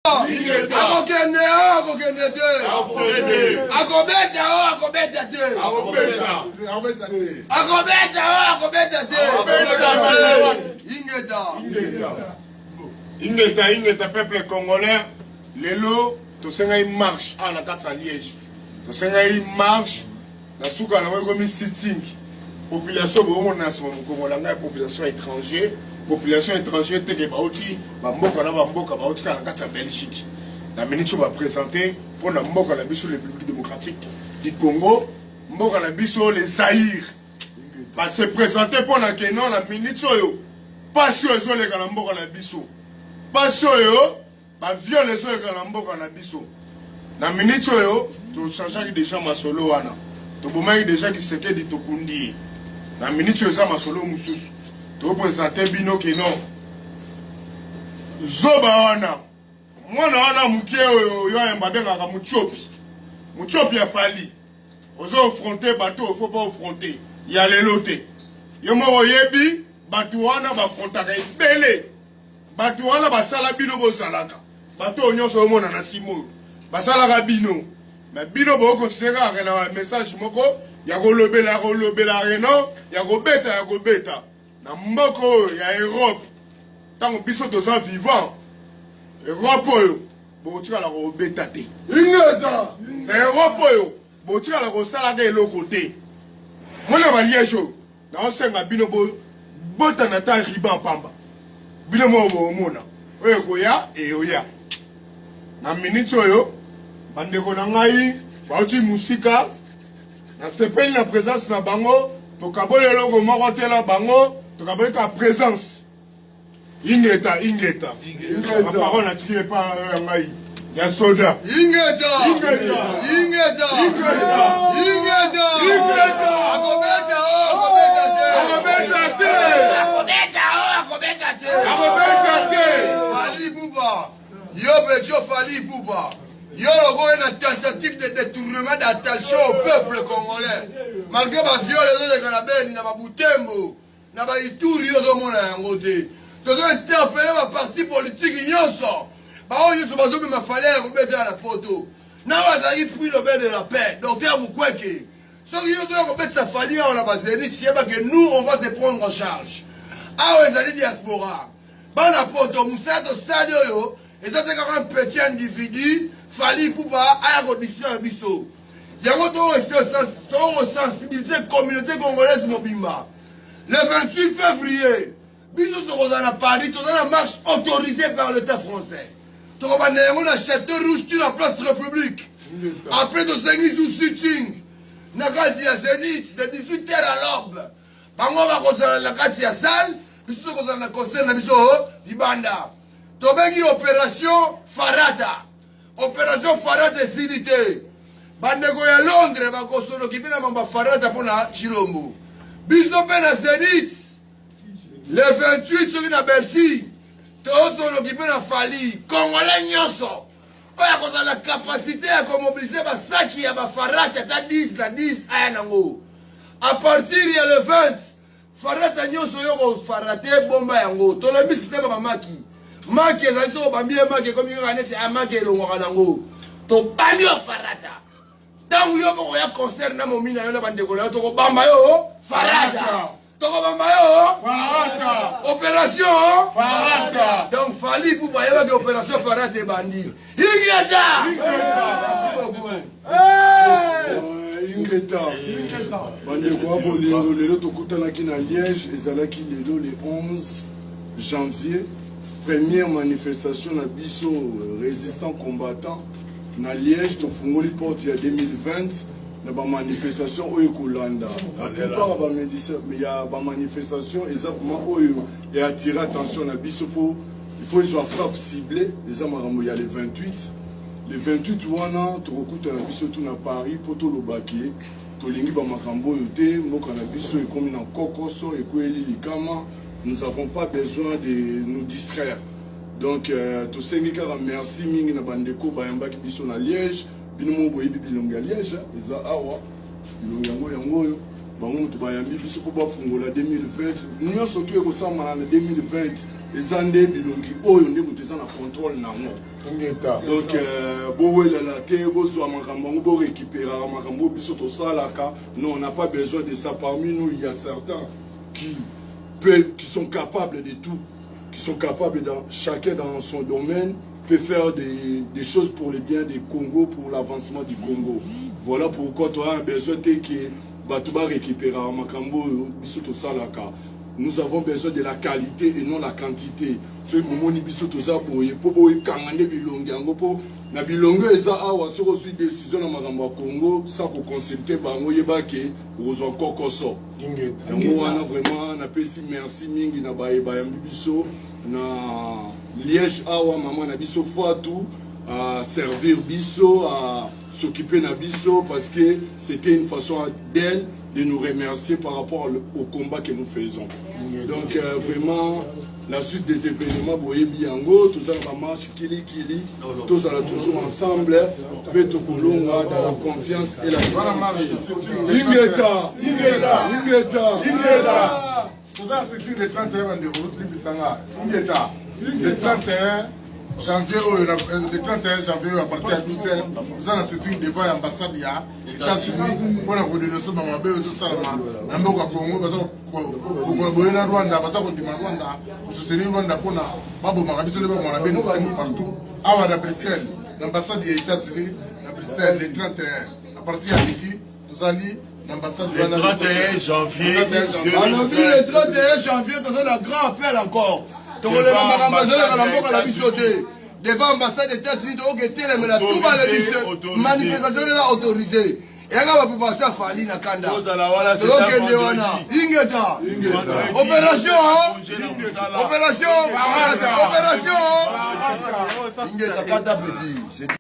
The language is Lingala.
Akokende o akokende te. Akobeta o akobeta te. Akobeta o akobeta te. Ingeta. Ingeta, ingeta peuple congolais. Lelo tosengaki marche awa na kati ya Liège. Tosengaki marche na suka nango ekomi sitting. Population boomona na nsima mokongo na ngai population étranger, population étranger teke bauti bamboka na bamboka bauti kaka na kati ya Belgique. Na minute oyo bapresente mpo na mboka na biso République démocratique du Congo, mboka na biso le Zaïre. Ba se présente mpo na keno na minute oyo pasi oyo ezoleka na mboka na biso, pasi oyo baviole ezoleka na mboka na biso. Na minute oyo tochangeaki deja masolo wana, tobomaki deja Kisekedi, tokundi ye. Na minute oyo eza masolo mosusu topresente bino keno zoba wana, mwana wana moke oyo yo ayamba abengaka Mutiopi, Mutiopi ya Fally. Ozo affronter bato oyo faut pas affronter ya lelo te. Yo moko oyebi bato wana bafrontaka ebele, bato wana basala bino bozalaka bato oyo nyonso omona na nsima oyo basalaka bino, me bino bokontinue kaka na message moko ya kolobela kolobela reno ya kobeta ya kobeta na mboka oyo ya Europe. Ntango biso toza vivant Europe oyo bokotikala kobeta te. Ingeta. Na Europe oyo bokotikala kosalaka eloko te. Mona ba Liège oyo naosenga bino botana ata riban pamba, bino moko boomona oyo ekoya eyoya. Na minute oyo bandeko na ngai bauti mosika, nasepeli na présence na bango. Tokaboli eloko moko te na bango, tokaboli kaka présence. Ingeta, ingeta. Baparole natiki epa ya ngai ya soda. Ingeta. Ingeta. Ingeta. Ingeta. Ingeta. Ingeta. Akobeta o akobeta te. Akobeta te. Akobeta o akobeta te. Akobeta te. Fally Ipupa. Yo petit Fally Ipupa. Yo lokola na tentative de détournement d'attention au peuple congolais. Malgré ba viol ezoleka na Beni na ba Butembo na ba Ituri, yo ozomona yango te. Tozo interpeller ba parti politique nyonso, baoyo nyonso bazobima Fally ya kobetela na poto, na oyo azalaki prix Nobel de la paix, docteur Mukwege. Soki yo ozoya kobetisa Fally awa na bazénith, yeba ke nous on va se prendre en charge. Awa ezali diaspora, bana poto, mosala tosali oyo eza te kaka un petit individu Fally Ipupa aya kodistraire biso. Yango tokosensibiliser communauté congolaise mobimba. Le 28 février biso tokozala na Paris, toza na marche autorisée par l'État français. Tokobanda yango na Château Rouge ti na place République. Après tosengi sous sitting na kati ya Zénith de 18h à l'aube. Bango bakozala na kati ya salle, biso tokozala na concert na biso libanda. Tobengi opération Farata. Opération Farata esili te. Bandeko ya Londres bakosoloki mpe na mambo ya Farata mpona Tshilombo. Biso mpe na Zénith le 28 soki na Bercy tozoloki mpe na Fally. Congolais nyonso oyo akozala na capacité ya komobilize basaki ya bafarata ata 10 na 10 aya nango à partir ya le 20. Farata nyonso oyo kofarate bomba yango. Tolembi système ya bamaki maki ezali soki obambi ye maki ekomi kaka neti a maki elongwaka nango. Tobambi yo farata ntango yo bokoya concert na momi na yo na bandeko na yo, tokobamba yo farata, tokobamba yo farata. Opération farata. Donc Fally Ipupa ayebaki opération farata ebandi. Ingeta. Merci beaucoup. Ingeta bandeko ya bolingo, lelo tokutanaki na Liège, ezalaki lelo le 11 janvier, première manifestation na biso résistant combattant na Liège. Tofungoli porte ya 2020 na bamanifestation oyo ekolanda. La plupart ya bamanifestation eza vraiment oyo eattire attention na biso mpo il faut ezwa frappe ciblée. Eza makambo ya le 28. Le 28 wana tokokutana biso tu na Paris mpo tolobaki tolingi bamakambo oyo te. Mboka na biso ekomi na kokoso, ekweyeli likama. Nous avons pas besoin de nous distraire. Donc tosengi kaka merci mingi na bandeko bayambaki biso na Liège. Bino moko boyebi bilongi ya Liège eza awa, bilongi yango yango oyo bango moto bayambi biso mpo bafungola 2020. Nyonso tu ekosalama na 2020. Eza nde bilongi oyo nde moto eza na contrôle nango. Donc euh, bowelela te, bozwa makambo yango, borécupéraka makambo oyo biso tosalaka. Non, on n'a pas besoin de ça. Parmi nous, il y a certains qui peuvent, qui sont capables de tout, qui sont capables dans chacun dans son domaine peut faire des choses pour le bien du Congo, pour l'avancement du Congo. Voilà pourquoi toi as besoin te que bato ba récupéraka makambo oyo biso tosalaka. Nous avons besoin de la qualité et non la quantité. Soki bomoni biso toza boye mpo boyekanga nde bilongi yango, mpo na bilongi oyo eza awa, soki ozwi décision na makambo ya Congo sa koconsulte bango, yeba ke okozwa kokoso. Yango wana vraiment napesi merci mingi na baye bayambi biso na Liège awa, mama na biso Fatou à servir biso, à s'occuper na biso, parce que c'était une façon d'elle de nous remercier par rapport au combat que nous faisons. Donc vraiment, la suite des événements, boyebi yango, tozala bamarche kilikili, tozala toujours ensemble mpe tokolonga dans la confiance et la Ingeta, ingeta, ingeta, ingeta. Toza na sitting le 31, bandeko, limbisanga. Ingeta, le 31 janvier oyo, le 31 janvier oyo, à partir ya 12 heures, toza na sitting devant ya ambassade ya États-Unis mpona kodénoncer bamabe oyo ezosalama na mboka Congo. Baza kokola boye na Rwanda, baza kondima Rwanda, kosoutenir Rwanda mpona babomaka biso nde babomaka bino partout. Awa na Bruxelles, na ambassade ya États-Unis na Bruxelles, le 31 à partir ya midi, tozali na ambassade. Le 31 janvier. Balobi le 31 janvier toza na grand appel encore. Tokoleka makambo ezoleka na mboka na biso te. Devant ambassade États-Unis, tokoki etelemela tout balebise manifestation eza autorisé, eyaka bapopulation afali na kanda. Tozokende wana. Ingeta, opération, opération, opération, ingeta, kata petit.